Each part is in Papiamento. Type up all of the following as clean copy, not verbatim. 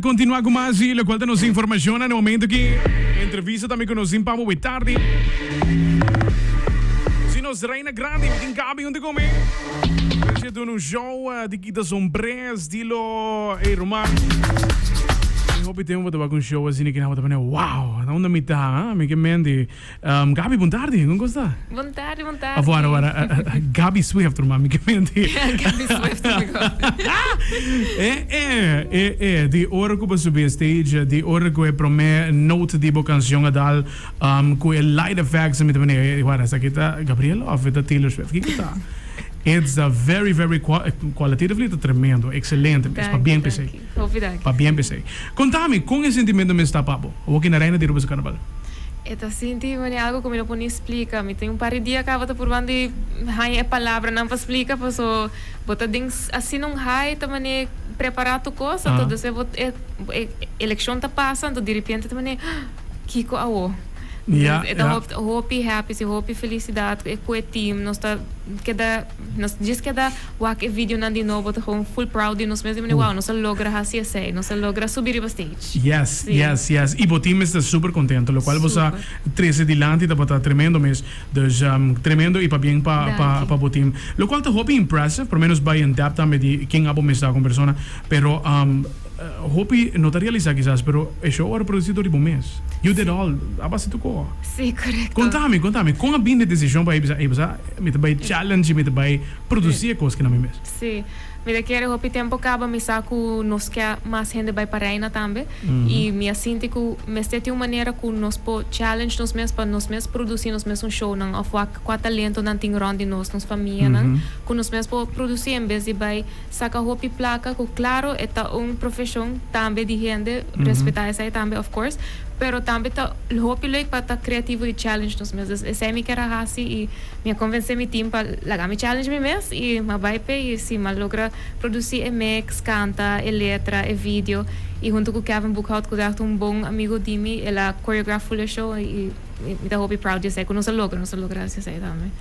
Continua cu mas y locual ta nos informacionnan na momento aki. Entrevista tambe cu nos tin pa bo tardi. Si nos reina grandi mi tin Gaby hunto cu mi. Nos a duna un show di kita sombre estilo ey ruman. Mi hopi tempo tabata cu un show asina ki nan tabata pone wow na unda mi ta mi ke mente. Gaby bon tardi, con cos ta? Bon tardi, bon tardi. Of wara wara Gaby Swift ruman mi ke menti. Gaby Swift mi gosta. Eh eh eh eh di ora cu bo subi e stage, di ora cu e prome note di bo cancion a dal cu e light effects mi ta pone wara esaki ta Gabriel of e ta Taylor Swift kiko ta? It's a very very qualitatively ta tremendo, excelente mes, pabien p'esey. Hopi danki. Pabien p'esey. Contami con e sentimento mes ta pa bo awor ki na Reina di Aruba su carnaval? E ta sinti manera algo ku mi no por ni splika. Mi tin un par di dia kaba ta purbando di haña e palabranan pa splika paso bo ta den asina un high ta manera prepará tur kos anto despues bo e e elekshon ta pasa anto diripiente ta manera kiko awo? E ta hopi happy si hopi felisidat ku e team nos ta keda nos djis keda Wak e videonan di nobo ta gewoon full proud di nos mes di manera wow nos a logra haci esey nos a logra subi riba stage. Yes yes yes y bo team mester super contento locual bo sa trece dilanti tabata tremendo mes dus tremendo y pabien pa pa pa bo team locual ta hopi impressive por lo menos bay in depth tambe di ken abo mes ta como persona pero hopi no ta realisa kisas pero e show a reproduci door di bo mes you did all a base tu coho. Si corecto. Contami contami con a bini e decision pa bisa ey bo sa mi ta bay challenge mi ta bay Produci e cos ki na mi mes. Sí. Mi ta kere hopi tempo caba mi sa cu nos ke mas hende bay pa Reina tambe y mi a sinti cu mester tin un manera cu nos por challenge nos mes pa nos mes produci nos mes un shownan of wak cua talentonan tin rond di nos, nos famianan cu nos mes por produci en bes di bay saca hopi placa cu claro e ta un profesion tambe di hende respeta esey tambe of course pero tambe ta hopi leuk pa ta creativo y challenge nos mes. Dus esey mi kier a haci y Mi a convence mi team pa laga mi challenge mi mes y m'a bay p'e y si m'a logra produci e mix, canta, e letra, e video y hunto cu Kevin Boekhout cu ta echt un bon amigo di mi el a choreograph full e show y mi ta hopi proud di esey cu nos a logra, nos a logra haci esey tambe.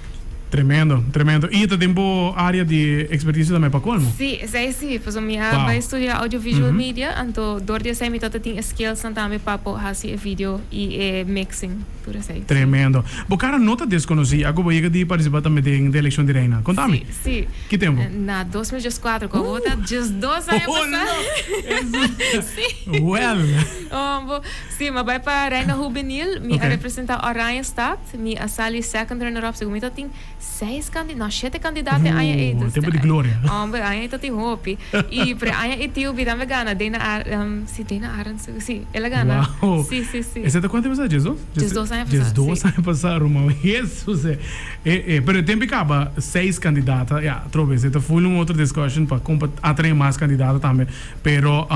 Tremendo, tremendo. Y ta den bo area di experticia tambe pa colmo? Si, esey si, pasobra mi a bay studia audiovisual media anto door di esey mi ta ta tin e skillsnan tambe pa por haci e video y e mixing. Tur esei. Tremendo. Bo cara no ta desconoci. Aco bo yega di participa tambe den de eleccion di reina. Conta mi. Si, si. Ki tempo? Na 2014, cu awor ta diesdos aña Oh, pasa. no! Si. Well. Oh, bo, si, mi a bai pa Reina Hubenil. Mi a Okay. representa Oranjestad. Mi a sali second runner up. Segun mi ta tin Seis kandi, no, shete kandidato e aña ei. Oeh, tempo di gloria. Homber, aña ei ta tin hopi. I pero e aña ei Tio B tambe gana, Dana Ar, si, Dana Arends, si, el a gana. Wow. Si, si, si. Esei ta kuantu tempu pasá? Diesdos? Diesdos aña pasá, si. Diesdos aña pasá, ruman. Hesus e. E, e, pero e tempu ei kaba seis kandidata, ya, atrobe, esei ta full un otro discussion pa kon pa atrae mas kandidata tambe. Pero,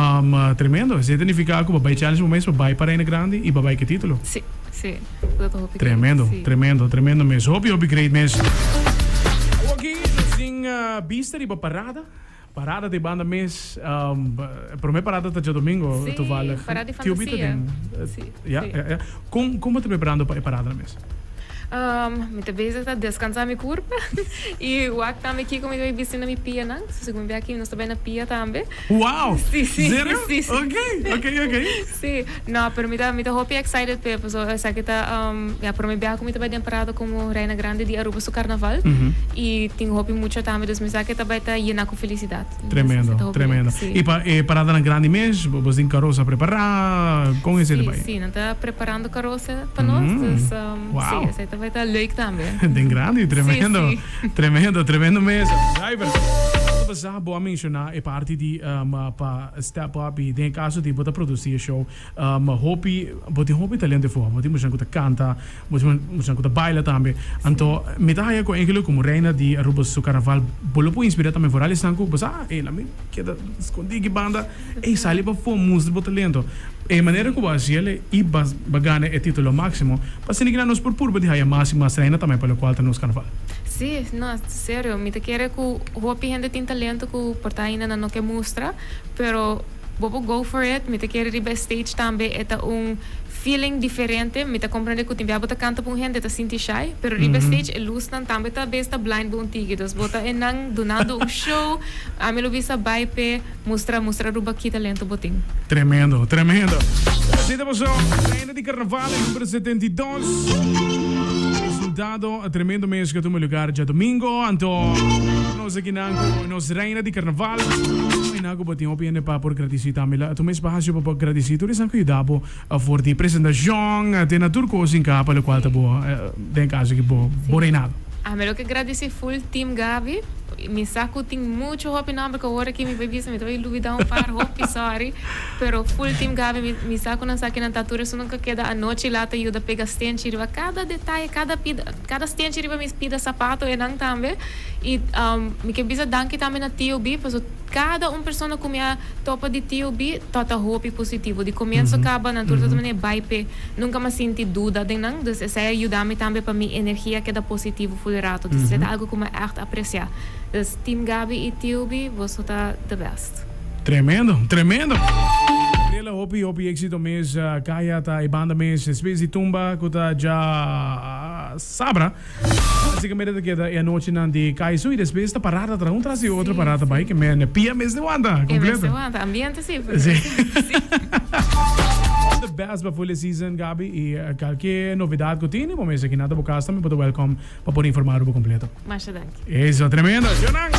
tremendo. Esei ta nifiká ku bo bai challenge bo mes pa bai pa Reina Grandi i pa bai ku e titulo. Si, si. Tremendo, tremendo, tremendo mes. Hopi, hopi great mes. Awoki nos tin bista riba parada. Parada di banda mes. Prome parada ta djadomingo Sí, toevallig. parada di Tio Bita fantasia. den. Sí, Ja, sí. ja, ja. Kon, kon bo ta preparando pa e parada mes? Mi ta bezig ta descansa mi curpa y wak tambe kico mi ta bay bisti na mi pianan. So segun mi aki nos ta bay na pia tambe. Wow! Sí, sí. Serio? Sí, sí. Ok, ok, ok. Sí, no, pero mi ta, mi ta hopi excited p'e, pasobra esaki ta, ya, prome biaha ku mi ta bai den parada komo Reina Grandi di Aruba su karnaval. I tin hopi mucha tambe, dus mi sa ke ta bai ta yena ku felisidat. Tremendo, Ta hopi tremendo. leuk, sí. I pa e paradanan grandi mes, bo tin karosa prepará? Kon esei ta Sí, bai? sí, nan ta preparando karosa pa nos, dus, Wow. sí, esei ta bai ta leuk tambe. Den grandi, tremendo. Sí, sí. Tremendo, tremendo mes. Driver. Pasá bo a menshoná e parti di pa step up y den e caso di bo ta produci e show hopi bo tin hopi talento efo bo tin muchanan cu ta canta bo tin muchanan cu ta baila tambe anto mi ta haya cu eigenlijk como reina di Aruba su carnaval bo lo por inspira tambe vooral esnan cu bo sa ey la mi keda scondi aki banda ey sali pafo mustra bo talento e manera cu bo haci el y bo gana e titulo maximo pa asina kina nos por purba di haya mas y mas reina tambe pa locual ta nos carnaval. Sí, no, serio, mi ta kere cu Hopi hende tin talento cu por ta ainda nan no ke mustra, pero bo por go for it. Mi ta kere riba e stage tambe e ta un feeling diferente. Mi ta comprende cu tin bia bo ta canta pa un hende ta sinti shy, pero riba stage e luznan tambe ta bes ta blind bo un tiki. Dus bo ta enan dunando un show. Ami lo bisa bay p'e mustra, mustra Aruba ki talento bo tin. Tremendo, tremendo. Así ta pasó. Reina di Carnaval e numero 72. Resultado tremendo mes cu a tuma lugar djadomingo. Anto nos akinan cu nos Reina di Carnaval. Imagina cu bo tin hopi hende pa por gradici tambe. La tuma espacio pa por gradici tur esnan cu yuda bo for di presentacion te na tur cos sin capa locual ta bo den caso aki bo reinado. Ami lo ke gradici full team Gaby. Mi sa cu tin mucho hopi nomber cu awor aki mi bay bisa mi ta bay lubida un par hopi sorry. Pero full team Gaby mi mi sa cu nan sa kinan ta tur esun nan keda anochi laat ta yuda pega stenchi riba cada detaye cada pida cada stenchi riba mi pida sapato enan tambe y mi ke bisa danki tambe na TOB paso cada un persona cu mi a topa di TOB ta ta hopi positivo di comienzo caba nan tur ta ta manera bay pe nunca mi a sinti duda den nan dus esey a yuda mi tambe pa mi energia keda positivo full rato dus esey ta algo cu mi a echt aprecia dus team Gaby y TOB boso ta the best. Tremendo, tremendo. Gabriela hopi hopi exito mes Kaya ta e banda mes despues di tumba cu ta dja sabra basicamente ta keda e anochinan di Kaiso y despues ta parada tra un tras di otro parada bay ke men pia mes di wanta completo. E mes di wanta ambiente si pero si. All the best pa full e season Gaby y kalke novedad cu tin bo mes aki na ta bo cas tambe bo ta welcome pa por informa aruba completo. Masha danki. Eso tremendo. Shownan.